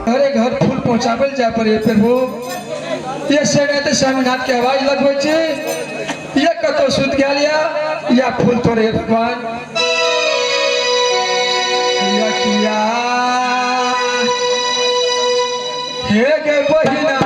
घरे घर फूल पहुँचाबल जाय पड़े प्रभु। ये से नहि तऽ स्वामीनाथ के आवाज लगबै छी, ये कतौ सुति गेल या या फूल तोड़े भगवान। या किया हे गे बहिना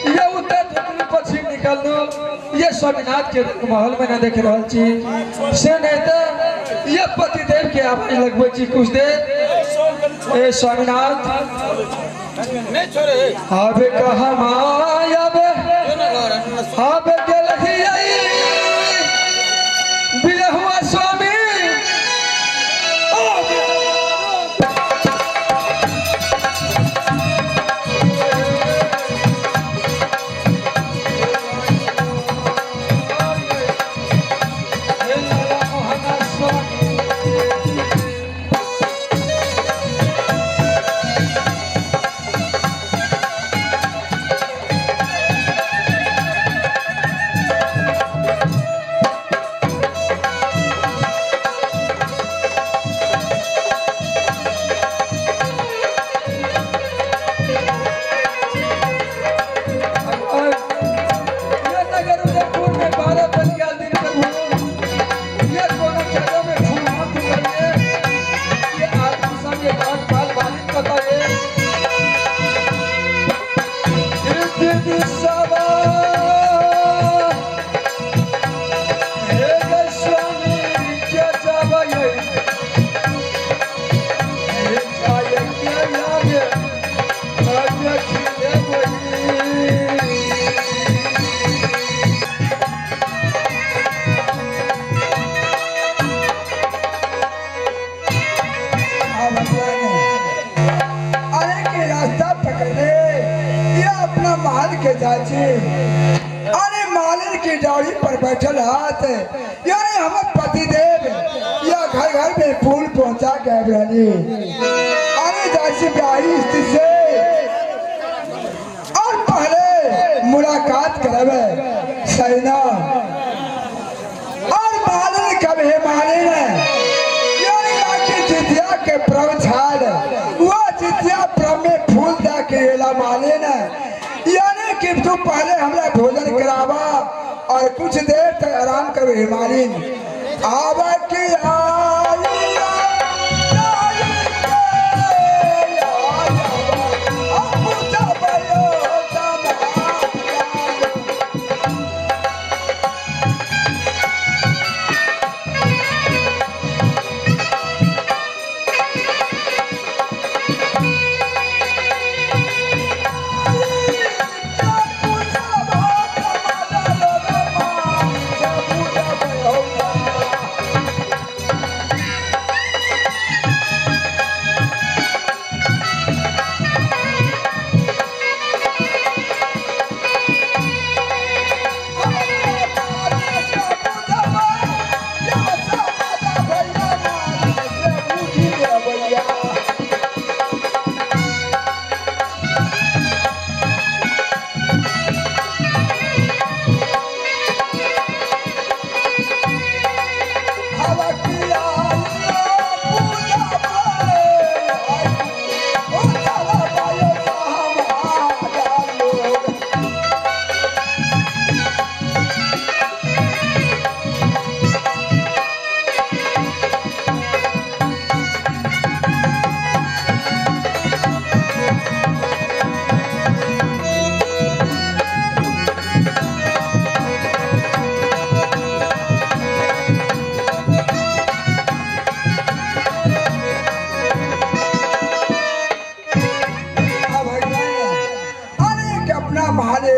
ये उत्तर दक्षिण पश्चिम निकलू, ये स्वामीनाथ के महल में न देख रहल छी से नहीं तो ये पतिदेव के आवाज लगबै छी कुछ देर। ए स्वामीनाथ आबे कहा मायाबे आबे गेल ही आई बिरहुआ स्वामी। ये नगर उदयपुर में 12 बज गया दिन प्रभु, ये कोनो जगह में फूल मत उगलिए, ये आदमी सब ये बात बाल बालिक बताइए। दिन सवा हे गे स्वामी के जाबे हे जाय के आगे आगे खिले वही। अरे के रास्ता पकड़ले या अपना महल के जाची। अरे मालिन की डाली पर बैठल हाथ यानी हमर पतिदेव या घर घर में फूल पहुंचा के आबि रहली। अरे जाची ब्याही स्थिति से और पहले मुलाकात करबे सैना और मालिन कब हे मालिन यानी आके जितिया के प्रभ छाड़ वह जितिया प्रभ में फूल दा के एला मालिन, यानी कि तू पहले हमरा भोजन करावा और कुछ देर तक आराम करो हे मालिन। आवा की आई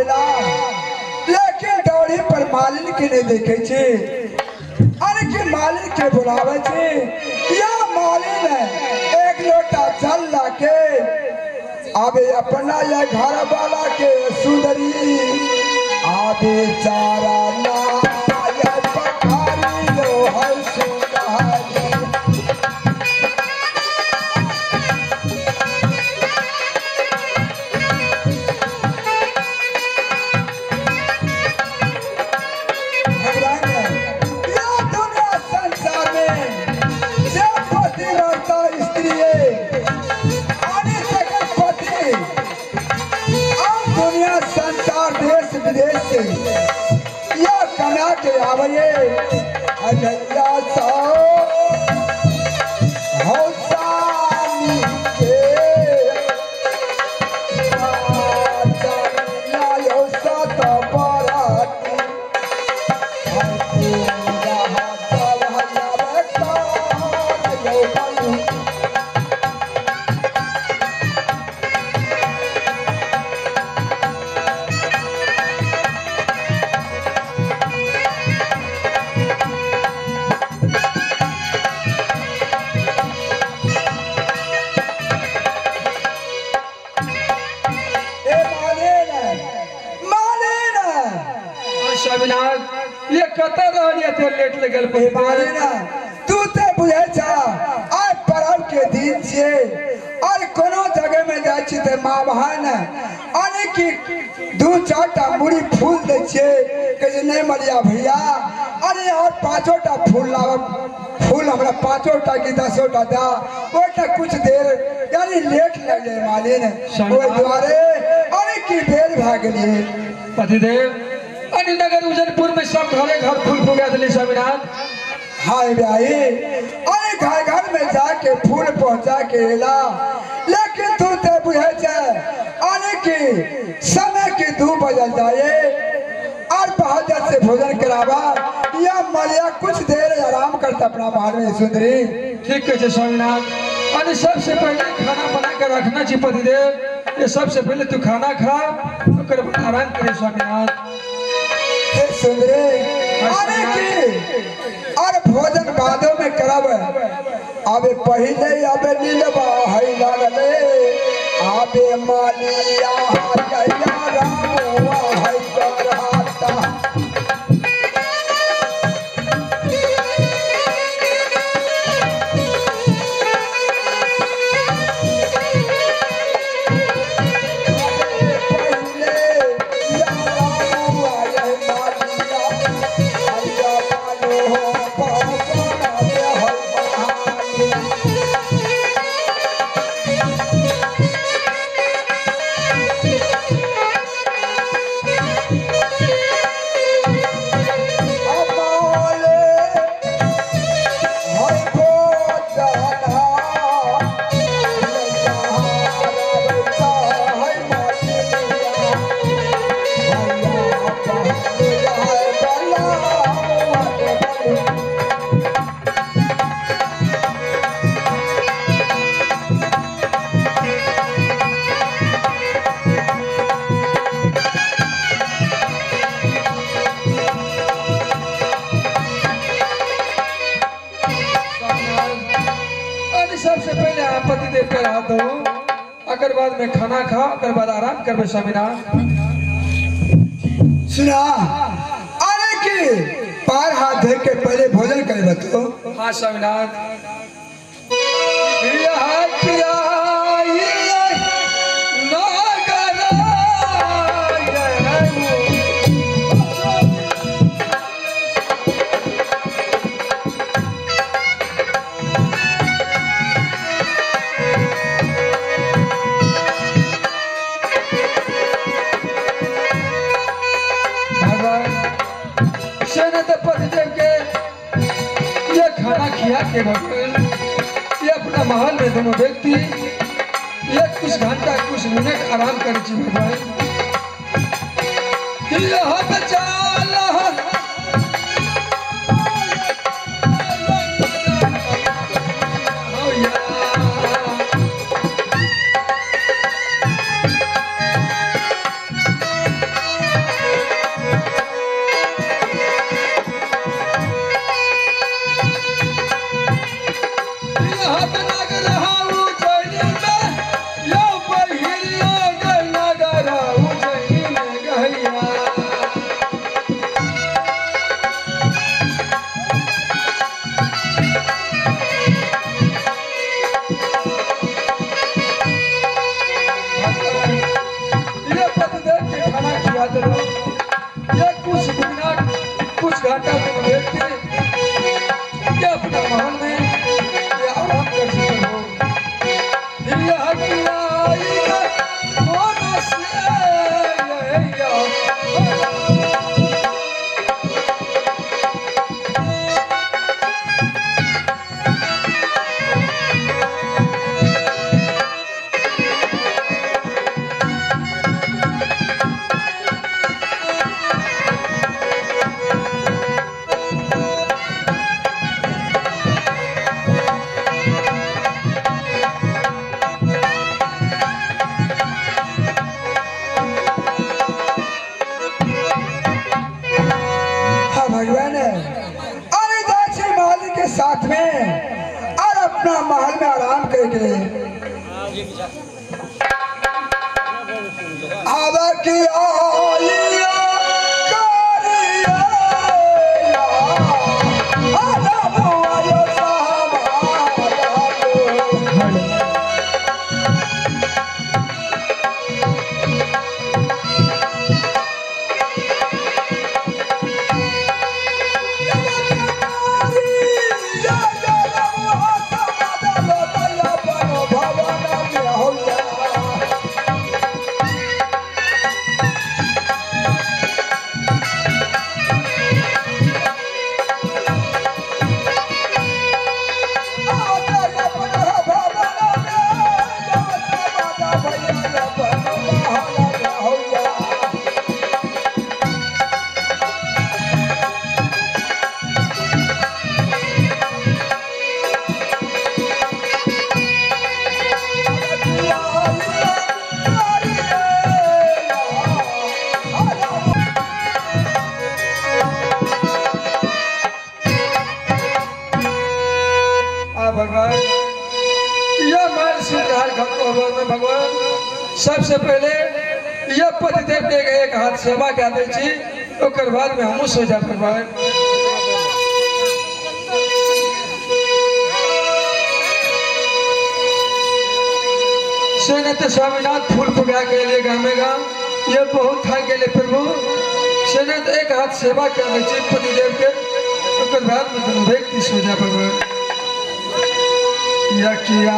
एला, लेकिन दौड़ी पर मालिन के नहीं देखे छी। अरे कि मालिन के बुलावे छी, या मालिन एक लोटा जल लाके आबे अपना या घर वाला के सुंदरी आबे चारा ना या पखारी लो है सुंदरी। या दुनिया संसार में जे पति रहता स्त्री आने तक पति और दुनिया संसार देश विदेश से या कमा के आवे अजया सौ हौसानी के लायो सत पराती। स्वामीनाथ ये कतऽ रहल एते लेट लगल? तू ते बुझै छा आइ पर्व के दिन छियै और कोनो जगह में जाइ छी तऽ माँ बहन यानी कि दू चार टा मुड़ी फूल दै छियै, कहै छै नहीं मलिया भैया अरे और पाँचो टा फूल लाब, फूल हमरा पाँचो टा कि दसो टा दा, ओहिटा कुछ देर यानी लेट लगलै मालिन, ओहि दुआरे अरे कि देर भए गेलियै। पतिदेव अनि नगर उजनपुर में सब घरे घर फूल फुगा दिली स्वामीनाथ। हाय भाई अरे घर घर में जाके फूल पहुंचा के एला, लेकिन तू ते बुझे छे अरे कि समय के 2 बजल जाए और बहादुर से भोजन करावा या मलिया कुछ देर आराम करता अपना बाहर में सुंदरी। ठीक है स्वामीनाथ, अरे सबसे पहले खाना बना के रखना चाहिए पतिदेव, ये सबसे पहले तू खाना खा ओकर बाद आराम करे स्वामीनाथ। सुंदरी अरे की और भोजन बादों में करब, आबे पहले आबे नीलबा है लागले आबे मालिया हया रामुआ है करहाता। सबसे पहले आप पतिदेव के हाथ धो, अगर बाद में खाना खा, अगर बाद आराम करबे स्वामीनाथ। सुना अरे की पार हाथ धो के पहले भोजन करे तो। हाँ स्वामीनाथ। पतिदेव के ये खाना खिया के भगवान ये अपना महल में दोनों व्यक्ति ये कुछ घंटा कुछ मिनट आराम करे छी भगवान। ये कुछ मिनट कुछ घंटा तुम व्यक्ति ये अपना महल में ये आराम कर सकते हो। साथ में और अपना महल में आराम करके आवा की भगवान यह मान सुन रहा में भगवान सबसे पहले यह पतिदेव के एक हाथ सेवा के आदे छी ओकर बाद में हमहू सो जा भगवान। से तो स्वामीनाथ फूल पुगा के लिए गामे गाम ये बहुत थक गए प्रभु। से तो एक हाथ सेवा के आदे छी पतिदेव के ओकर बाद में दोनों व्यक्ति सो जा भगवान। यकिया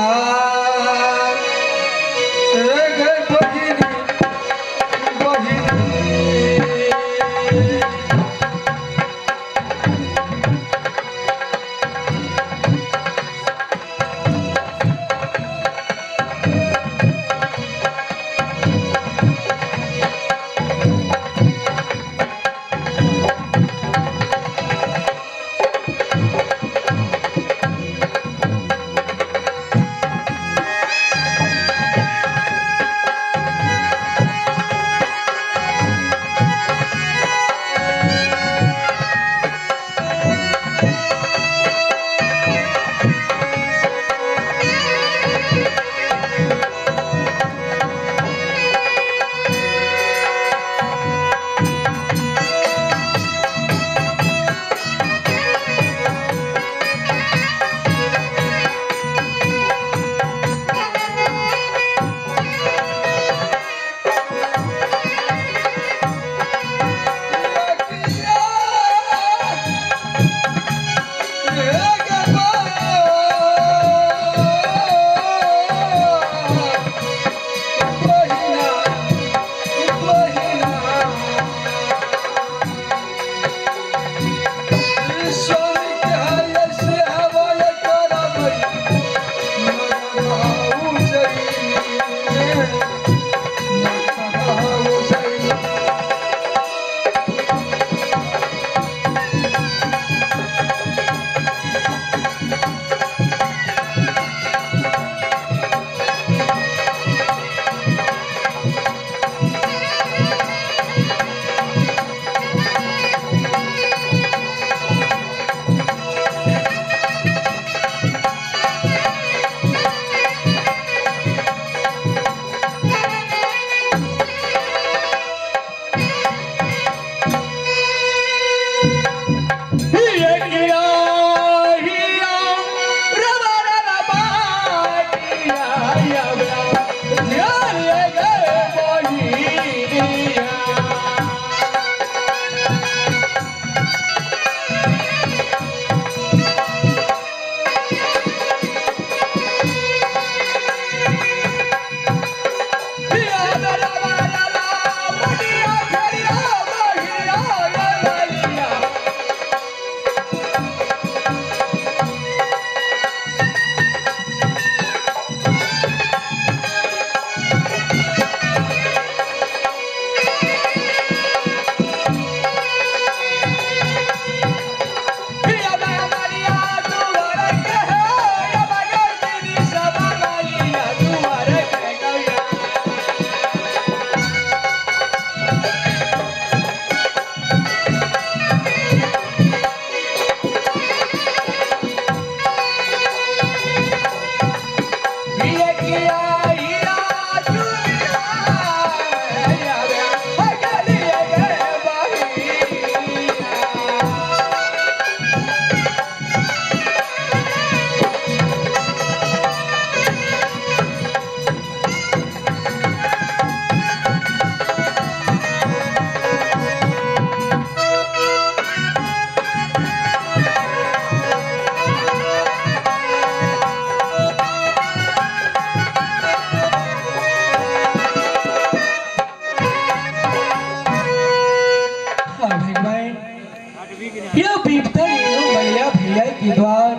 यह बीपतन मलिया भैया के द्वार,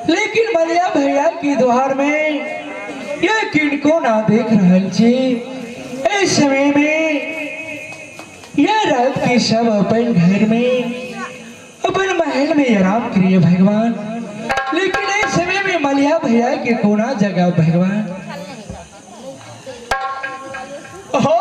लेकिन मलिया भैया के द्वार में यह किनको ना देख रहल छी। इस समय में यह रात के सब अपन घर में अपन महल में आराम करिए भगवान, लेकिन इस समय में मलिया भैया के कोना जगह भगवान। हो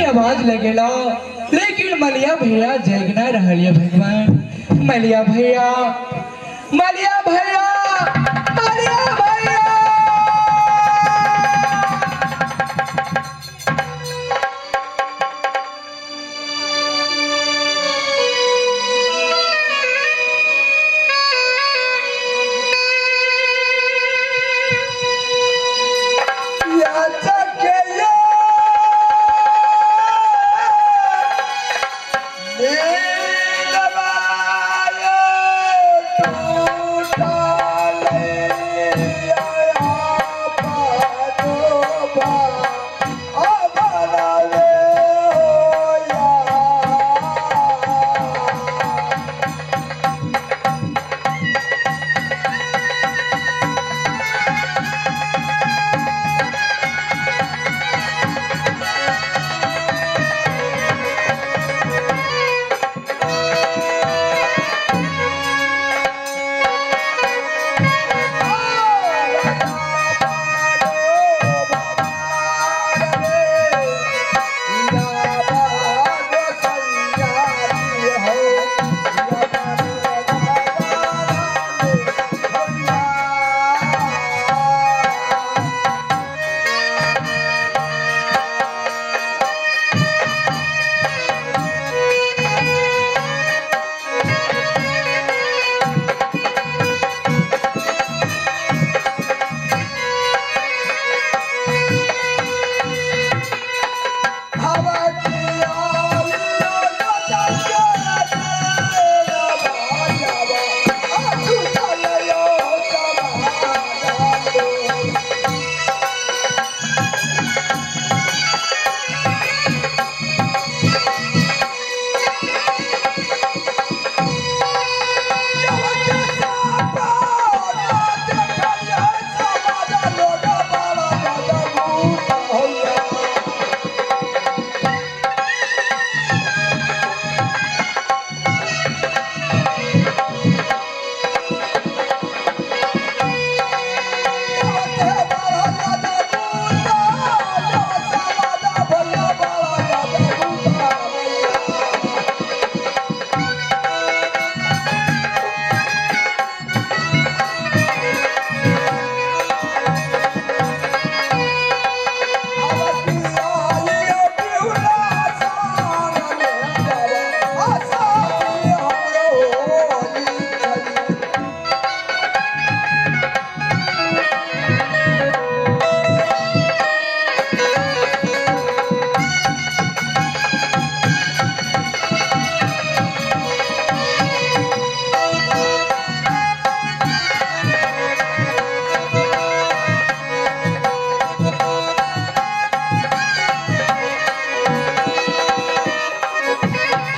आवाज लगेला, लेकिन मलिया भैया जगना रहलिए भगवान। मलिया भैया, मलिया भैया, मलिया भैया। Oh,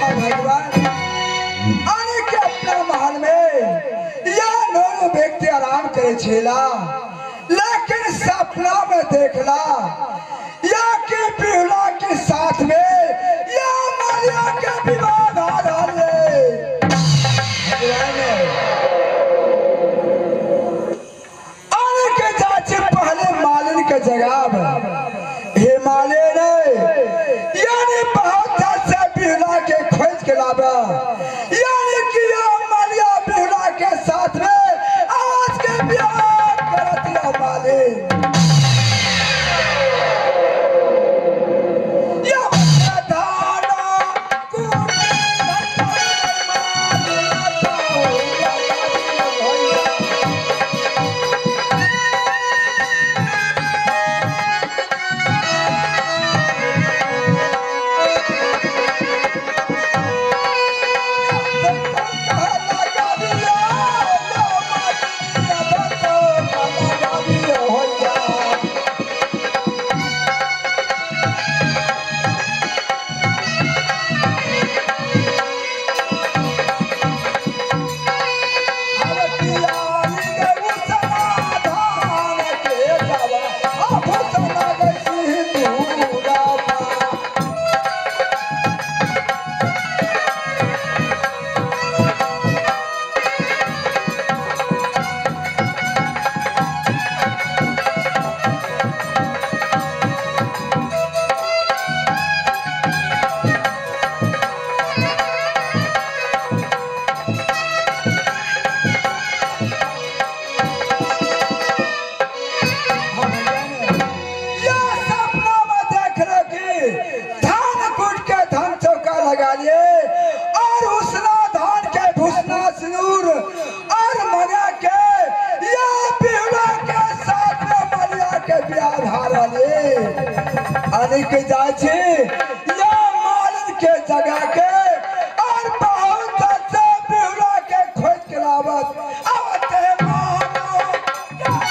भगवान आने के अपना महल में या नौ व्यक्ति आराम करे छेला, लेकिन सपना में देखला या के बिहुला के साथ में या मालिया के विवाह भा रहल आने के जाचे पहले मालिन के जगाब। हे मालिन, यानी बहुत से बिहुला के खोज के लाबा, यानी कि या मालिया बिहुला के साथ में आज के ब्याह करत या मालिन। या धाना के जाचे या मालिन के जगह के और बहुत अच्छा बिहुला के खोज के लावत आवत है मानो।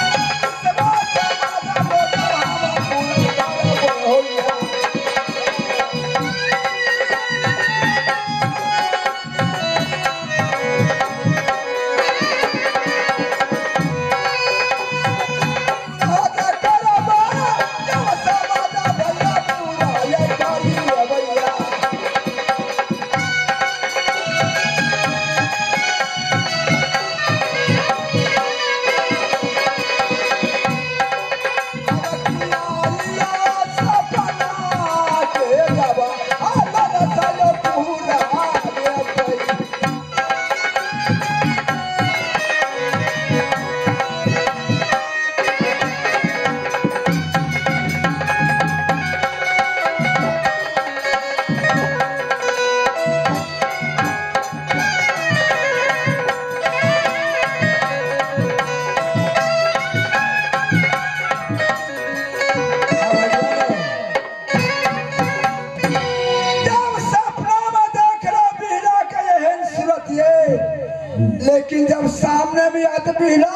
लेकिन जब सामने में आते बिहला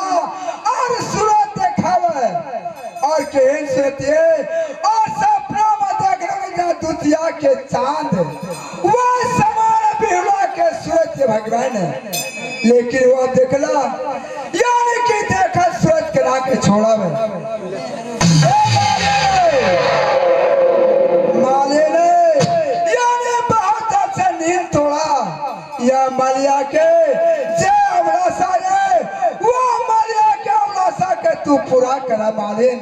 और सूरत देखावे और केहन सूरत ये और सपना में देख रहे दुतिया के चांद वह समान बिहला के सूरत ये भगवान है। लेकिन वह देखला यानी कि देखा सूरत के ला के छोड़ा में माले ने यानी बहुत अच्छा नींद तोड़ा या मालिया के तू पूरा करा मालिन।